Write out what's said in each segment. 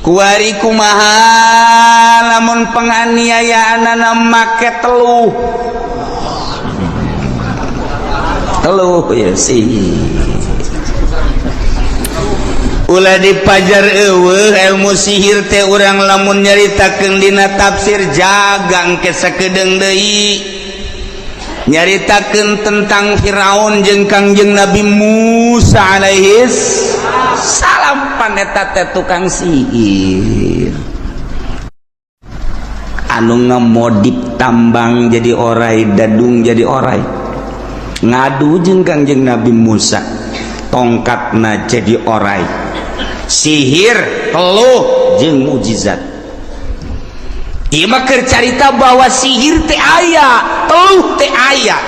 Kuari kumaha lamun penganiayaan make teluh teluh ya sih. Ulah dipajar eueuh ilmu sihir teh. Urang lamun nyaritakeun dina tafsir jagang ke sakedeung deui nyaritakeun tentang Firaun jeung Kangjeng Nabi Musa alaihis salam, paneta teh tukang sihir anu ngemodip tambang jadi orai, dadung jadi orai, ngadu jeung Kangjeng Nabi Musa, tongkatna jadi orai. Sihir, teluh jeung mukjizat. Ieu mah keur carita bahwa sihir teh aya, teluh teh aya.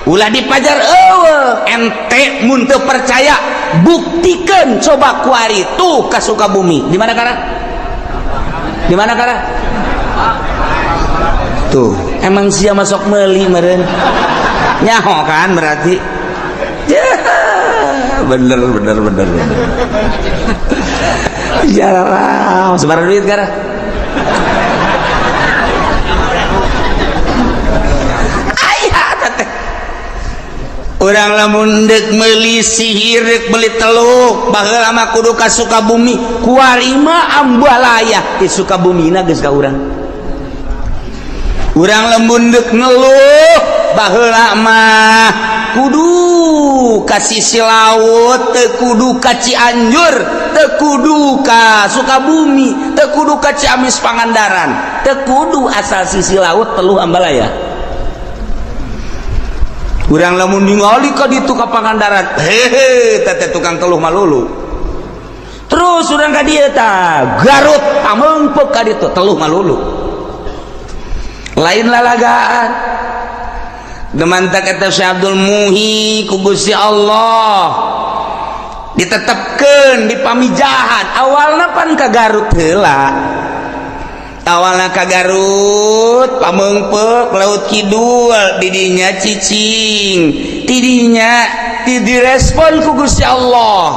Ulah dipajar eueuh. Ente mun teu percaya, buktikan coba kuari tuh ka Sukabumi. Di mana kara? Di mana kara? Tuh, emang sia masuk meuli meureun nyaho kan berarti ya, bener bener bener bener ya. Sebarang duit kara aya teh. Urang lamun deuk meuli sihir, deuk meuli teluk, baheula mah kudu ka Sukabumi. Kuari mah ambalaya di Sukabumina geus ka urang. Urang lamun deuk ngeluh, baheula mah kudu ka sisi laut, teu kudu ka Cianjur, teu kudu ka Sukabumi, teu kudu ka Ciamis, Pangandaran, teu kudu, asal sisi laut teluh ambalaya. Urang lamun ningali ka ditu ka Pangandaran, hehe, teh tukang teluh malulu. Terus urang ka dieu tah Garut, pamengpeuk ka ditu teluh malulu. Lain lalagaan. Demantak eta Syekh Abdul Muhi ku Gusti Allah ditetepkeun di Pamijahan. Awalna pan ka Garut heula, awalna ka Garut, pamengpeuk Laut Kidul, didinya cicing, tidinya direspon ku Gusti Allah,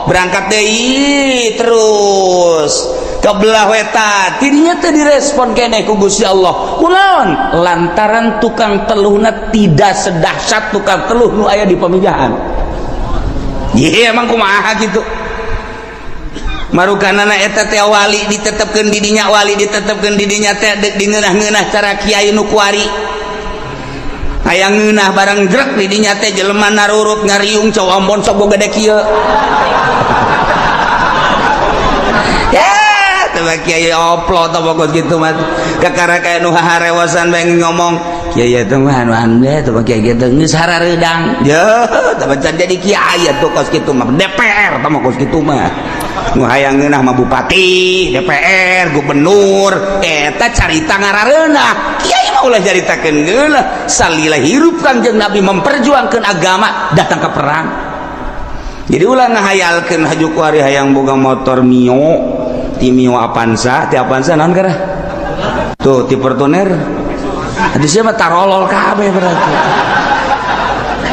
berangkat deui terus ke belah wetan, tidinya teu direspon keneh ku Gusti Allah. Kunaon? Lantaran tukang teluhna tidak sedahsyat tukang teluh nu aya di Pamijahan. Ye, emang kumaha gitu marukanana eta teh wali ditetepkeun di dinya, wali ditetepkeun di dinya teh deuk dingeunah-ngeunah cara kiai nu kuari. Hayang ngeunah barang jrek di dinya teh jelema narurut ngariung cau ambon sok boga gede kieu. Ya teh kiai oplo teh pokok kitu mah kakara kaya nu haharewasan bae ngomong kiai teh mah anu anu teh kiai kieu geus harareudang. Ya teh can jadi kiai atuh kos kitu mah, DPR teh mah kos kitu mah. Nu hayang ngeunah mah bupati, DPR, gubernur, eta carita ngarareunah. Kiai mah ulah caritakeun ngeunah. Salila hirup Kangjeng Nabi memperjuangkeun agama, datang ke perang. Jadi ulah ngahayalkeun haju kuari hayang boga motor Mio, ti Mio Avanza, ti Avanza naon kara? Tuh ti Fortuner. Hadis mah tarolol kabeh berarti.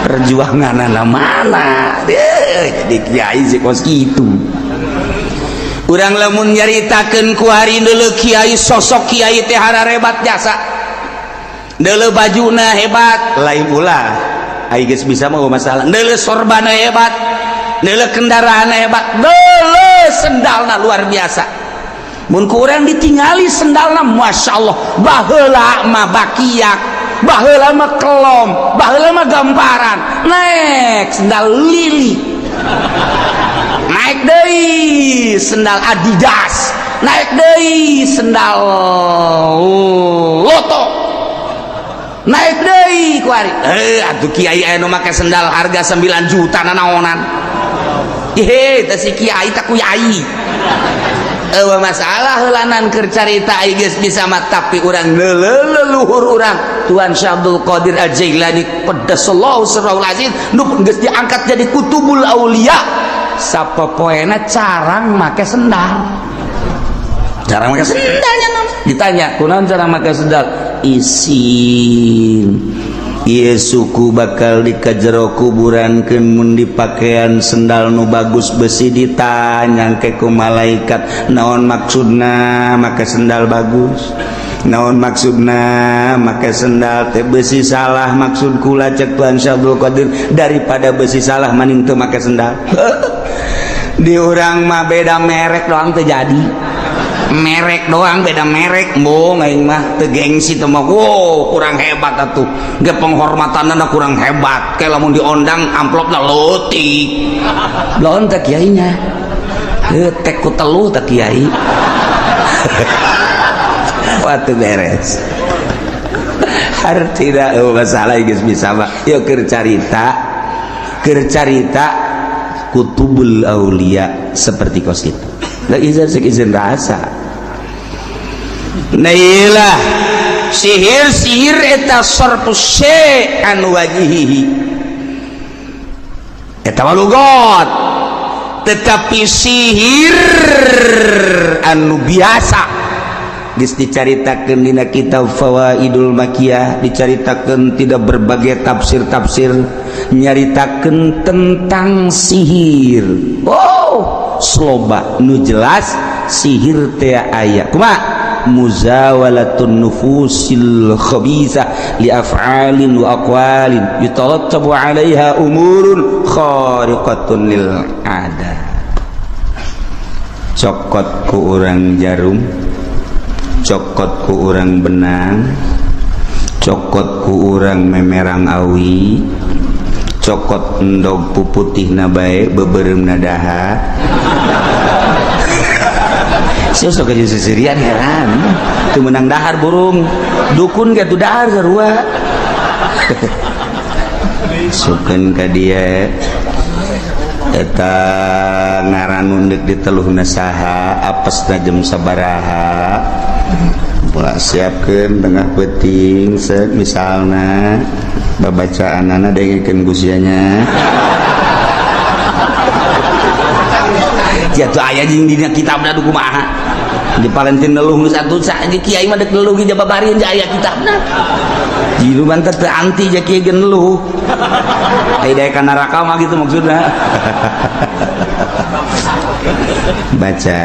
Perjuanganna mana? Jadi kiai sih kos kitu. Urang lamun nyaritakeun kuari deuleu kiai, sosok kiai teh hararebat jasa. Deuleu bajuna hebat, lain ulah. Ai geus bisa mah masalah. Deuleu sorbana hebat, deuleu kendaraanna hebat, deuleu sendalna luar biasa. Mun ku urang ditingali sendalna, masyaallah, baheula mah bakiak, baheula mah kelom, baheula mah gamparan. Naik sendal lili, naik deui sendal Adidas, naik deui sendal Loto, naik deui kuari. Atuh kiai aya nu make sendal harga 9 juta nanaonan. Hehe, teh si kiai tak kuyai. Eueuh masalah heulanan keur carita ai geus bisa mah, tapi urang leluhur urang Tuan Syekh Abdul Qadir Al-Jailani qaddasallahu sirrahul aziz nu geus diangkat jadi kutubul aulia, sapopoena carang make sendal. Carang make sendalnya. Ditanya kunaon carang make sendal, isin. Ieu suku bakal dikajero kuburankeun mun dipakean sendal nu bagus besi ditanyangke ku malaikat naon maksudna make sendal bagus, naon maksudna make sendal teh besi salah maksud kula cek Tuhan Syekh Abdul Qadir daripada besi salah maning teu make sendal. Di urang mah beda merek doang teu jadi, merek doang beda merek embung aing mah teu gengsi teh mah. Wow, kurang hebat atuh ge penghormatanna kurang hebat kayak lamun diondang amplopna leutik lawan teh kiainya heuh tek ku telu teh kiai. Wah, teu beres hartina. Oh, masalah geus bisa mah yeuh keur carita kutubul aulia seperti kos itu. Nah, izin izin rasa. Nah, iyalah sihir sihir eta sarfu syai' an wajhihi eta mah lugot, tetapi sihir anu biasa geus dicaritakeun dina kitab Fawaidul Makiyah, dicaritakeun tidak berbagai tafsir-tafsir nyaritakeun tentang sihir. Oh, sloba nu jelas sihir teh aya kumaha muzawalatun nufusil khabisa li af'alin wa aqwalin yatarattabu 'alaiha umurun khariqatun lil 'adah. Cokot ku urang jarum, cokot ku urang benang, cokot ku urang memerang awi, cokot endog puputihna bae beubeuremna daha. Sia sok jeung seserian heran teu meunang dahar burung dukun ge tuh dahar sarua sukeun ka dia eta ngaran deuk diteluhna saha apesna jam sabaraha. Pola siapkeun tengah peuting set misalna babacaanana dengekeun gusianya jatuh aya jeung dina kitabna du kumaha di Valentin neluh geus atuh di kiai mah deuk neluh ge jababarian aya kitabna jilu bantet teu anti ja kiai ge neluh aya daek ka neraka mah gitu maksudna. Baca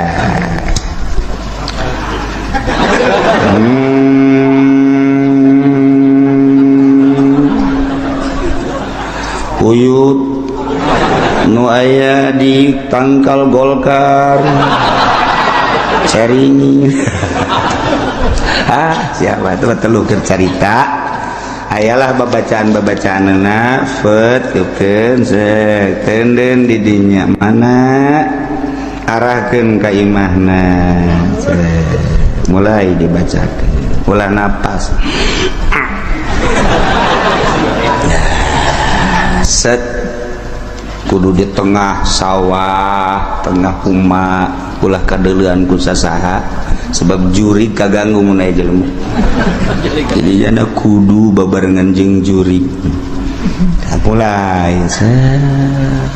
Uyut nu aya di tangkal Golkar cering. Ah, siapa itu telu keur carita ayalah babacaan-babacaanna fet keun sek tenden di dinya mana arahkeun ka imahna. Mulai dibacakeun ulah napas set kudu di tengah sawah tengah huma ulah kadeulean ku sasaha sebab jurig kaganggu mun aya jelema jadi jana kudu babarengan jeung jurig. Mulai set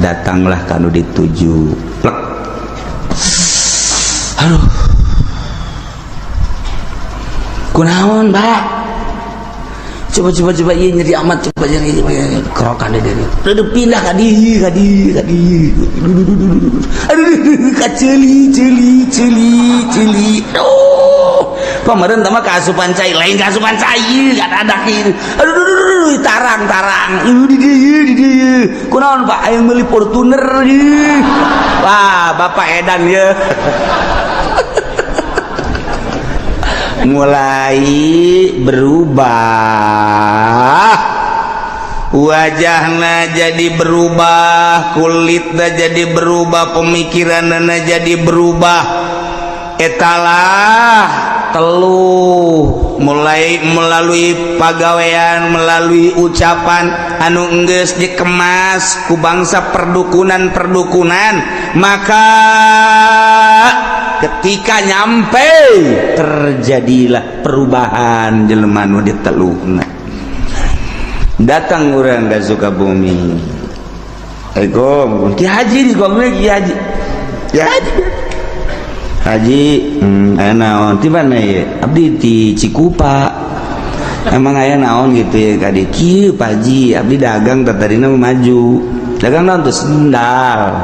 datanglah kanu dituju plek. Aduh, kunaon Pak, coba coba coba iya nyeri amat coba nyeri kerokan deh dari udah pindah kadi kadi kadi aduh kaceli celi celi celi oh pameureun tah mah kaasupan cai lain kaasupan cai kan ada kieu aduh aduh tarang tarang di dieu di dieu kunaon Pak aya meuli Fortuner ieu. Wah bapak edan ye. Mulai berubah wajahna jadi berubah, kulitna jadi berubah, pemikiranna jadi berubah. Etalah teluh mulai melalui pagawean, melalui ucapan anu enggeus dikemas ku bangsa perdukunan-perdukunan, maka ketika nyampe terjadilah perubahan jelema nu diteluhna. Datang urang ka Sukabumi, Assalamualaikum Ki Haji di Sukabumi, Ki Haji, Ki Haji Haji, aya naon ti mana ye? Abdi ti Cikupa. Emang aya naon gitu ya kadi kieu, Pak Haji? Abdi dagang tadina maju, dagang naon tuh? Sendal.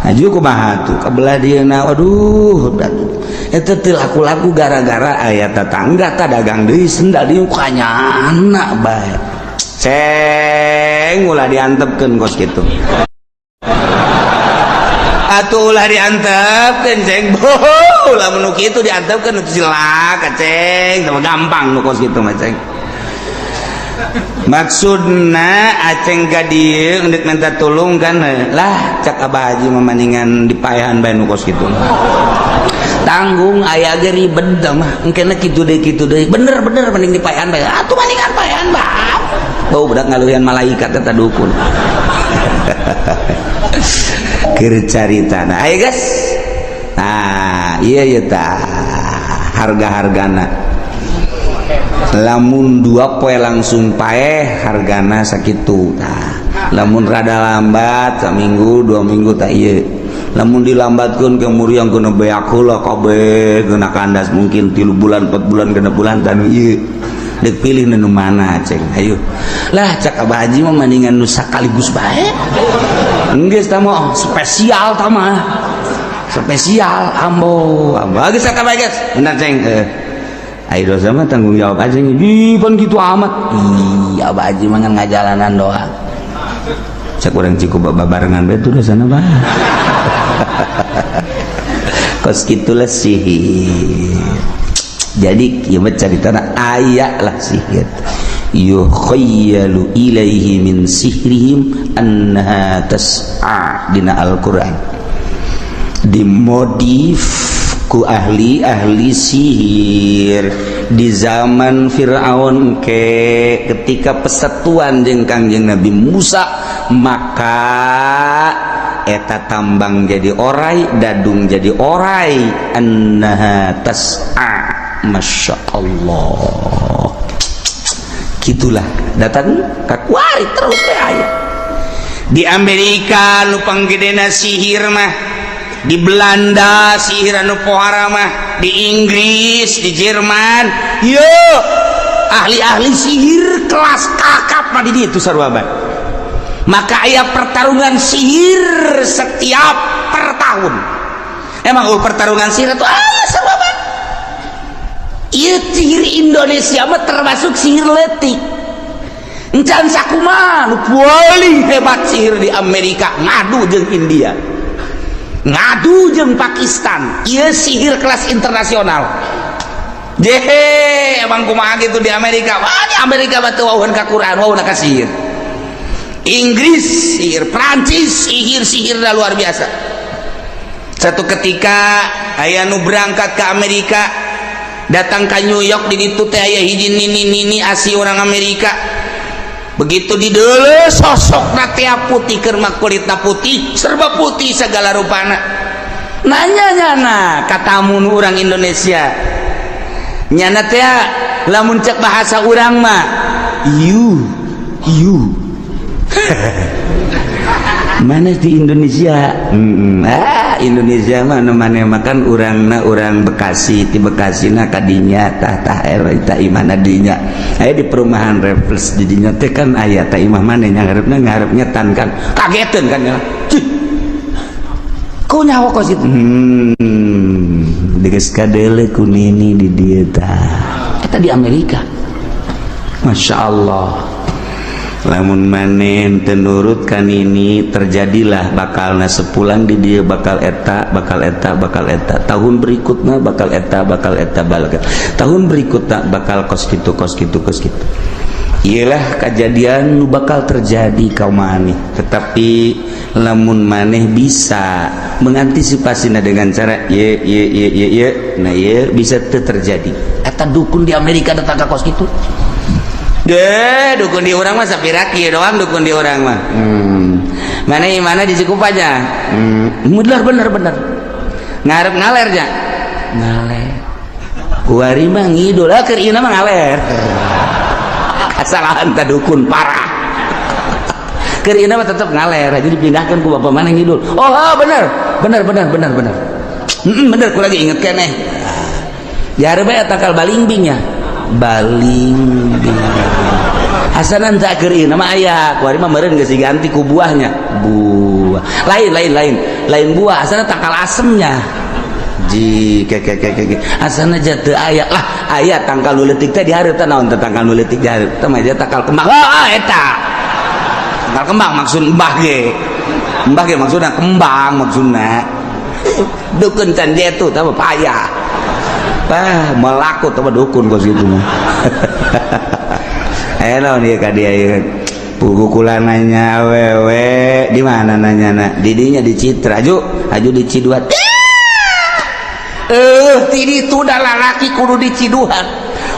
Maju kumaha tuh kabelah dia? Na aduh, eta teu laku-laku gara-gara aya tetangga ta dagang deui sendal dieu kanyana bae. Ceng, ulah diantepkeun kos kitu atuh, ulah diantepkeun, Ceng. Ulah nu kitu diantepkeun, cilaka, Ceng. Teu gampang nu kos kitu mah, Ceng. Maksudna Aceng ka dieu endek minta tulung kan lah. Cak Abah Haji mah mendingan dipaehan bae nu kos kitu, tanggung aya ge ribet mah engkena kitu deui, kitu deui. Bener bener, mending dipaehan bae atuh, mendingan paehan bae. Bau budak ngaluhian malaikat eta dukun. Keur carita. Nah, ayo guys. Nah, iya iya tah harga-hargana. Lamun 2 poe langsung paeh, hargana sakitu. Nah, lamun rada lambat saminggu 2 minggu tak iya. Lamun dilambatkeun ke muriang kena beak heula kabeh, kena kandas mungkin 3 bulan, 4 bulan, 6 bulan tanu ieu. Dek pilih nu mana, Ceng? Ayo lah, cak Abah Haji mah mendingan nu sakaligus bae. Geus tah mah spesial, tah mah spesial. Ambo ambo geus tah bae geus bener, Ceng. Ayo, dosa mah tanggung jawab aja di pan gitu amat. Iya, Abah Haji mah ngajalanan doang. Cak urang cukup babarengan bae tuh dosana mah. Kos kitulah sihir. Jadi kieu mah caritana aya lah sihir, yukhayyalu ilaihi min sihrihim annaha tas'a. Dina Al-Qur'an dimodif ku ahli-ahli sihir di zaman Fir'aun ke ketika persatuan jeung Kangjeng Nabi Musa, maka eta tambang jadi orai, dadung jadi orai, annaha tas'a. Masya Allah, gitulah datang kakuari terus teh aya di Amerika nu panggedena sihir mah, di Belanda sihir anu pohara mah, di Inggris, di Jerman. Yo, ahli-ahli sihir kelas kakap mah di ditu sarua bae. Maka aya pertarungan sihir setiap per tahun. Emang oh, pertarungan sihir itu aya sarua bae. Ieu sihir Indonesia mah termasuk sihir letik. Encan sakumaha nu paling hebat sihir di Amerika ngadu jeung India, ngadu jeung Pakistan. Ieu sihir kelas internasional. Jehe, emang kumaha gitu di Amerika? Wah, di Amerika mah teu wawuhan ka Quran, wawuhna ka sihir. Inggris sihir, Prancis sihir, sihir dah luar biasa. Satu ketika aya nu berangkat ke Amerika, datang ke New York, di ditu teh aya hiji nini nini asli orang Amerika. Begitu dideuleu sosok teh putih, keur mah kulitna putih, serba putih segala rupana. Nanya nyana katamu nu orang Indonesia, nyana teh lamun cek bahasa urang mah you you mana di Indonesia? Ah, Indonesia mah nu maneh makan urangna urang Bekasi, di Bekasi na kadinya tah tah eta imahna dinya aya di perumahan Refles. Di dinya teh kan aya tah imah maneh nya ngarepna ngarep nyetan kan kageteun kan ya. Cih, kok nyawa kos itu? Geus kadeule ku nini di dieu tah. Eta di Amerika. Masya Allah, lamun maneh teu nurut kan ini terjadilah bakalna sepulang di dia bakal eta, bakal eta, bakal eta, tahun berikutnya bakal eta, bakal eta, bakal tahun berikutnya bakal kos gitu, kos gitu, kos gitu. Iyalah kejadian nu bakal terjadi kau maneh. Tetapi lamun maneh bisa mengantisipasi dengan cara ye ye ye ye ye, nah ye bisa terjadi. Eta dukun di Amerika datang ke kos gitu deh. Dukun di urang mah sapira kieu doang. Dukun di urang mah, mana mana di Cikupa aja. Bener bener bener, ngarep ngaler nya ngaler, kuari mah ngidul ah, keur ieu mah ngaler. Kesalahan ta dukun parah. Keur ieu mah tetep ngaler, jadi dipindahkan ku bapak mana ngidul. Oh, bener bener bener bener bener. Bener, ku lagi inget keneh dihareup bae tangkal balingbingnya. Balingbing. Asanan tak keur ieu nama aya kuari mah meureun geus diganti ku buahnya. Buah. Lain, lain, lain. Lain buah, asana tangkal asemnya. Ji ke ke ke ke. Asana jatuh aya lah, aya tangkal nu leutik teh dihareup teh. Naon teh tangkal nu leutik dihareup? Teh mah tangkal kembang. Oh, eta. Tangkal kembang maksud mbah ge. Mbah ge maksudna kembang maksudna. Dukun can jetu teh payah. Wah, melaku teh dukun kos kitu mah. Eh, naon ieu ka dia ieu? Pukulan nanya awewe di mana nanya na? Didinya di Citra, aju, aju di Ciduan. Eh, ti ditu da lalaki kudu di Ciduhan.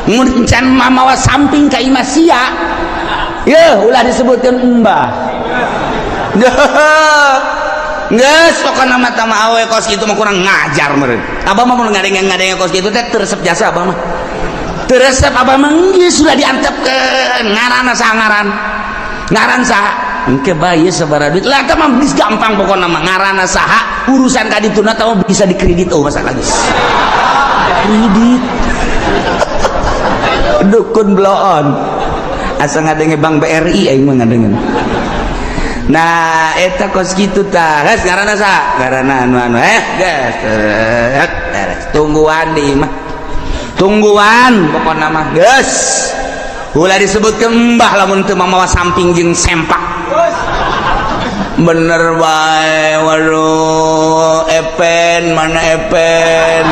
Mun can mamawa samping ka imah sia. Yeuh, ulah disebutkeun embah. Geus pokona mah tama awe kos kitu mah kurang ngajar meureun. Abah mah mun ngadenge-ngadenge kos kitu teh teu resep jasa abah mah. Teu resep abah mah, geus sudah diantepkeun ngaranna saha, ngaran. Ngaran saha? Engke bae sabaraha duit. Lah, eta mah geus gampang pokona mah, ngaranna saha, urusan ka dituna tah bisa dikredit, oh masalah geus. Kredit. Dukun bloon. Asa ngadenge Bank BRI aing mah ngadenge. Nah, eta kos kitu tah. Geus, ngaranna saha? Ngaranna anu anu. Eh, geus. Beres. Tungguan di imah. Tungguan pokona mah. Geus. Ulah disebutkeun mbah lamun teu mamawa samping jeung sempak. Bener bae, waduh, Epen mana Epen?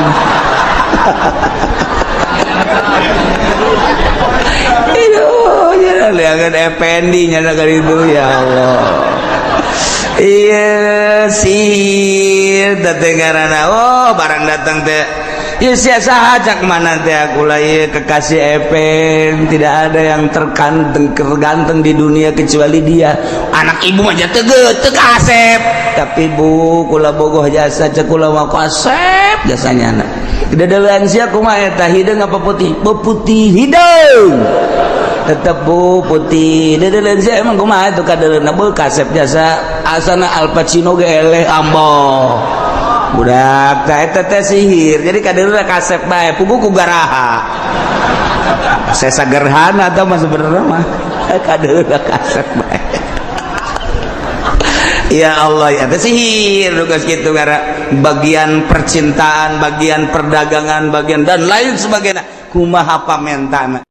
Aduh, ya lihat Effendi nya itu, ya Allah. Iya, sih, teh ngaranna. Oh, barang datang teh. Ya sia saha, cak mana teh, aku lah ieu kekasih Epen, tidak ada yang terganteng terganteng di dunia kecuali dia. Anak ibu mah teu teu kasep. Tapi bu, kula bogoh jasa, cek kula mah kasep jasanya anak. Dedeuleun sia kumaha eta, hideung apa putih? Putih hideung. Tetep bu putih. Dedeuleun sia emang kumaha itu kadeuleunna, beuh kasep jasa, asana Al Pacino ge eleh ambo. Budak teh eta teh sihir. Jadi kadeuleunna kasep bae, puguh ku garaha. Sesa gerhana atau mah sebenarnya mah kadeuleunna kasep bae. Ya Allah, ya teh sihir tugas gitu gara bagian percintaan, bagian perdagangan, bagian dan lain sebagainya. Kumaha pamentana?